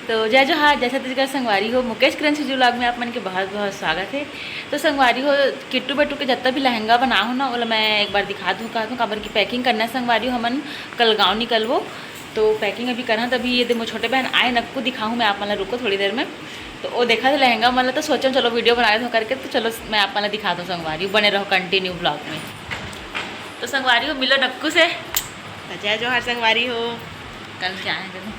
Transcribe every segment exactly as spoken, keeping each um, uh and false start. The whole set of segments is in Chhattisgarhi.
तो जय जोहार, जय छत्तीसगढ़ संगवारी हो, मुकेश किरण सिजू vlog में आप मन के बहुत बहुत स्वागत है। तो संगवारी हो, किट्टू बट्टू के जत्ता भी लहंगा बना हो ना, ओला मैं एक बार दिखा दूँ, कहा दूँ, काबर की packing करना है संगवारी हो, हमन कल गाँव निकलबो। तो packing अभी करना, तभी ये दे मोर छोटे बहन आए, नक्कू दिखाऊँ मैं आप मन ला, रुको थोड़ी देर में। तो वो देखा था लहंगा मन ला, तो सोचा चलो video बना लेते करके, तो चलो मैं आप मन ला दिखा दूँ संगवारी हो, बने रहो continue vlog में। तो संगवारी हो, मिलो नक्कू से। तो जय जोहार संगवारी हो। कल क्या है देखो,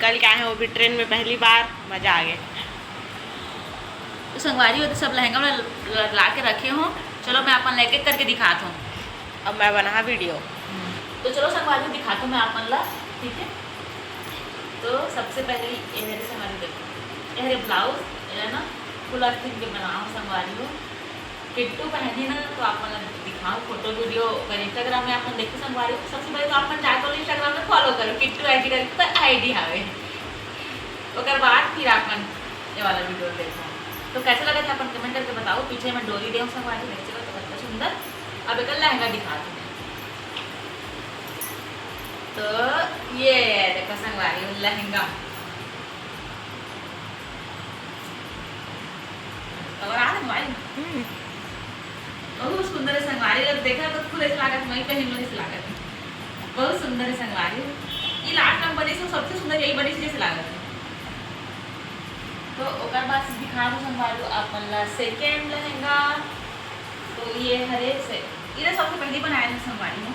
कल क्या है, वो भी ट्रेन में पहली बार, मजा आ गया। तो संगवारी हो, तो सब लहंगा में ल-, ला के रखे हो। चलो मैं अपन एक एक करके दिखात हूँ। अब मैं बना video। तो चलो संगवारी हो, दिखात हूँ मैं अपन ला, ठीक है। तो सबसे पहले ये हरे संगवारी देखो, ये हरे ब्लाउज, ये ना फुल आस्तीन के बनाओ संगवारी हो। किट्टू पहनी ना, तो आप मन दिखाओ फोटो वीडियो, अगर Instagram में आप मन देखो संगवारी हो, सबसे पहले तो आप मन जाके Instagram में follow करो, किट्टू IG करके तो ID हवे। ओकर बाद फिर आप मन ये वाला video देखो। तो कैसे लगा था अपन comment करके बताओ। पीछे मैं डोरी देव संगवारी, देख सकत हो कितना सुंदर। अब एक लहंगा दिखा दूँ। तो ये देखो संगवारी हो लहंगा। और आ रहा भाई। हम्म। बहुत सुंदर है संगवारी, जब देखा तो खुद ऐसे लागत, मैं पहन लो ऐसे लागत। बहुत सुंदर है संगवारी। ये लास्ट टाइम बनी से सबसे सुंदर यही बनी से जैसे लागत है। तो ओकर बाद से दिखा दूँ संगवारी आप मन ला सेकेंड लहंगा। तो ये हरे से, ये सबसे पहले बनाए थे संगवारी में।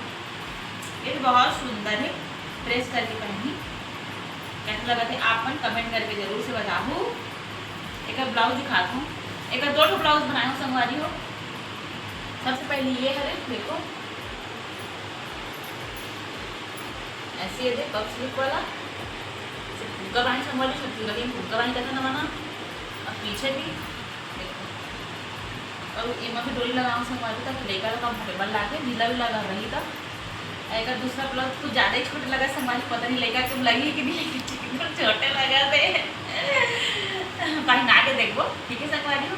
ये तो बहुत सुंदर है, प्रेस करके पहनी। कैसे लगा थे आप मन comment करके जरूर से बताहू। एक ब्लाउज दिखात हूँ, एक दो ठो ब्लाउज बनाए हूँ संगवारी हो। सबसे पहले ये हरे देखो, ऐसे ये दे पफ स्लीव वाला, फुग्गा बांध संगवारी, सब फुग्गा बांध कैसे ना बना। अब पीछे भी देखो, और एमा भी डोरी लगाओ संगवारी, ताकि लइका ला comfortable लागे, ढीला भी लगा रही तब। एकर दूसरा ब्लाउज कुछ ज्यादा ही छोटे लगा संगवारी, पता नहीं लइका के लगी कि नहीं, एकदम छोटे लगा थे। पहना के देखो, ठीक है संगवारी हो।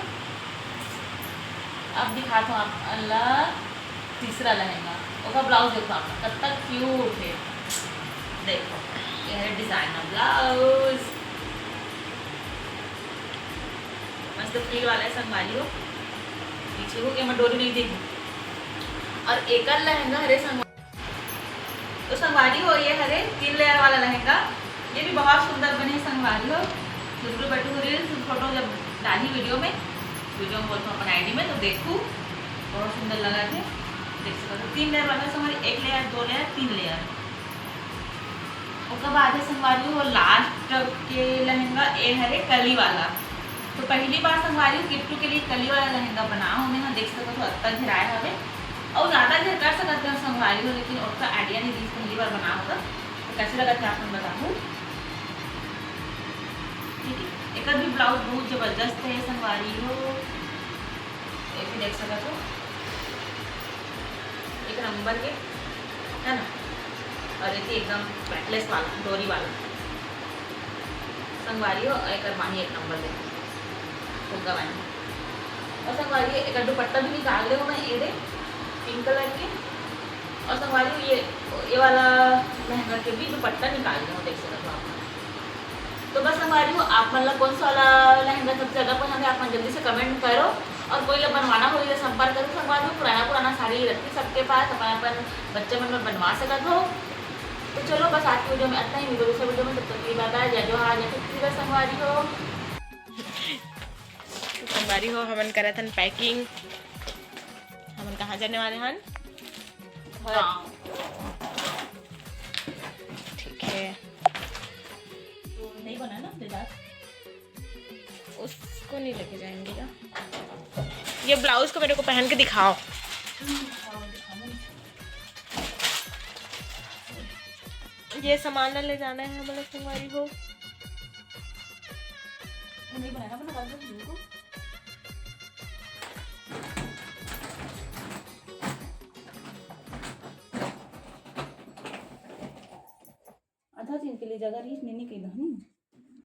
अब दिखात हूँ आप ला तीसरा लहंगा, ओकर ब्लाउज देखो आप, कतका क्यूट है। देखो, ये है डिजाइनर ब्लाउज, मस्त फ्रिल वाला है संगवारी हो। पीछे हो के मैं डोरी नहीं देखी। और एकर लहंगा हरे संग तो संगवारी हो, ये हरे तीन लेयर वाला लहंगा, ये भी बहुत सुंदर बने संगवारी हो। जुगनू बटू रील्स फोटो जब डाली वीडियो में, वीडियो में बोलते अपन आईडी में, तो देखू बहुत सुंदर लगा थे। देख सकते हो तीन लेयर वाला संगवारी, एक लेयर, दो लेयर, तीन लेयर। ओकर बाद है संगवारी हो लास्ट के लहंगा, ए हरे कली वाला। तो पहली बार संगवारी हो किट्टू के लिए कली वाला लहंगा बना हो मैं, हाँ देख सकते हो अत्ता घेराए हवे। और ज्यादा घेर कर सकते हो संगवारी हो, लेकिन ओतका आइडिया नहीं दी, पहली बार बना होगा। तो कैसे लगा थे आप मन बताहू। ठीक है, एक भी ब्लाउज बहुत जबरदस्त है संगवारी हो, ये भी देख सकते हो एक नंबर के, है ना। और ये एकदम बैकलेस वाला, डोरी वाला संगवारी हो, और एक बानी एक नंबर देखो, फुग्गा बानी। और संगवारी एक दुपट्टा भी निकाल ले मैं, ये दे पिंक कलर के। और संगवारी ये, ये वाला लहंगा के भी दुपट्टा निकाल ले, देख सकते हो आप। तो बस संगवारी हो, आप मन ला कौन सा वाला लहंगा सबसे ज्यादा पसंद है, आप मन जल्दी से कमेंट करो। और कोई ला बनवाना हो तो संपर्क करो संगवारी हो, पुराना पुराना साड़ी रखती सबके पास, अपन अपन बच्चे मन में बनवा सकत हो। तो चलो बस आज की वीडियो में इतना ही, मिलो दूसरे वीडियो में, तब तक के लिए बाय बाय, जय जोहार, जय छत्तीसगढ़ संगवारी हो। तो संगवारी हो, हमन करत हन पैकिंग। हमन कहाँ जाने वाले हन? घर। ठीक है। तो नहीं बना ना, बेदार। उसको नहीं लेके जाएंगे ना। ये ब्लाउज को मेरे को पहन के दिखाओ। ये सामान ना ले जाना है हमारे संगवारी हो। नहीं बनाना, अपना बाल को। आधा दिन के लिए जगह रहीस, नैनी कही दहनी।